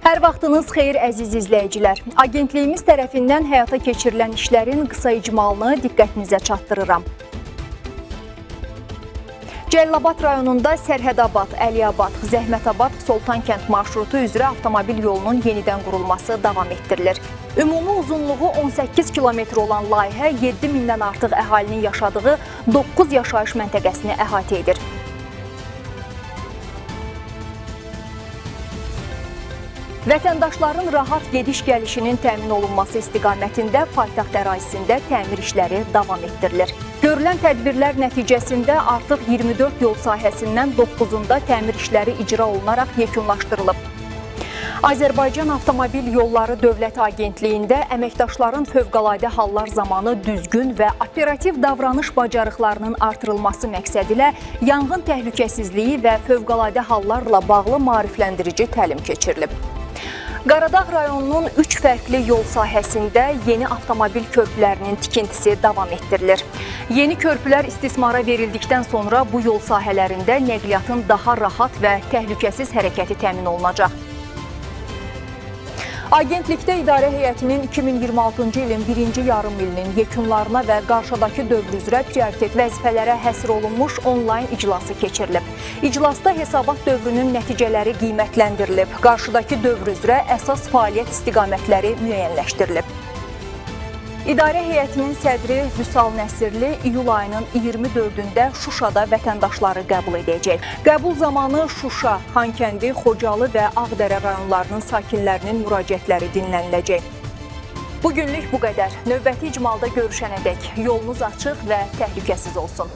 Hər vaxtınız xeyir, əziz izləyicilər. Agentliyimiz tərəfindən həyata keçirilən işlərin qısa icmalını diqqətinizə çatdırıram. Cəlilabad rayonunda Sərhədabad, Əliyabad, Zəhmətabad, Soltankənd marşrutu üzrə avtomobil yolunun yenidən qurulması davam etdirilir. Ümumi uzunluğu 18 kilometr olan layihə 7000-dən artıq əhalinin yaşadığı 9 yaşayış məntəqəsini əhatə edir. Vətəndaşların rahat gediş-gəlişinin təmin olunması istiqamətində paytaxt ərazisində təmir işləri davam etdirilir. Görülən tədbirlər nəticəsində artıq 24 yol sahəsindən 9-unda təmir işləri icra olunaraq yekunlaşdırılıb. Azərbaycan Avtomobil Yolları Dövlət Agentliyində əməkdaşların fövqəladə hallar zamanı düzgün və operativ davranış bacarıqlarının artırılması məqsədilə yanğın təhlükəsizliyi və fövqəladə hallarla bağlı maarifləndirici təlim keçirilib. Qaradağ rayonunun 3 fərqli yol sahəsində yeni avtomobil körpülərinin tikintisi davam etdirilir. Yeni körpülər istismara verildikdən sonra bu yol sahələrində nəqliyyatın daha rahat və təhlükəsiz hərəkəti təmin olunacaq. Agentlikdə İdarə Heyətinin 2026-cı ilin birinci yarım ilinin yekunlarına və qarşıdakı dövr üzrə prioritet vəzifələrə həsr olunmuş onlayn iclası keçirilib. İclasda hesabat dövrünün nəticələri qiymətləndirilib. Qarşıdakı dövr üzrə əsas fəaliyyət istiqamətləri müəyyənləşdirilib. İdarə Heyətinin sədri Vüsal Nəsirli iyul ayının 24-ündə Şuşada vətəndaşları qəbul edəcək. Qəbul zamanı Şuşa, Xankəndi, Xocalı və Ağdərə rayonlarının sakinlərinin müraciətləri dinləniləcək. Bugünlük bu qədər. Növbəti icmalda görüşənədək yolunuz açıq və təhlükəsiz olsun.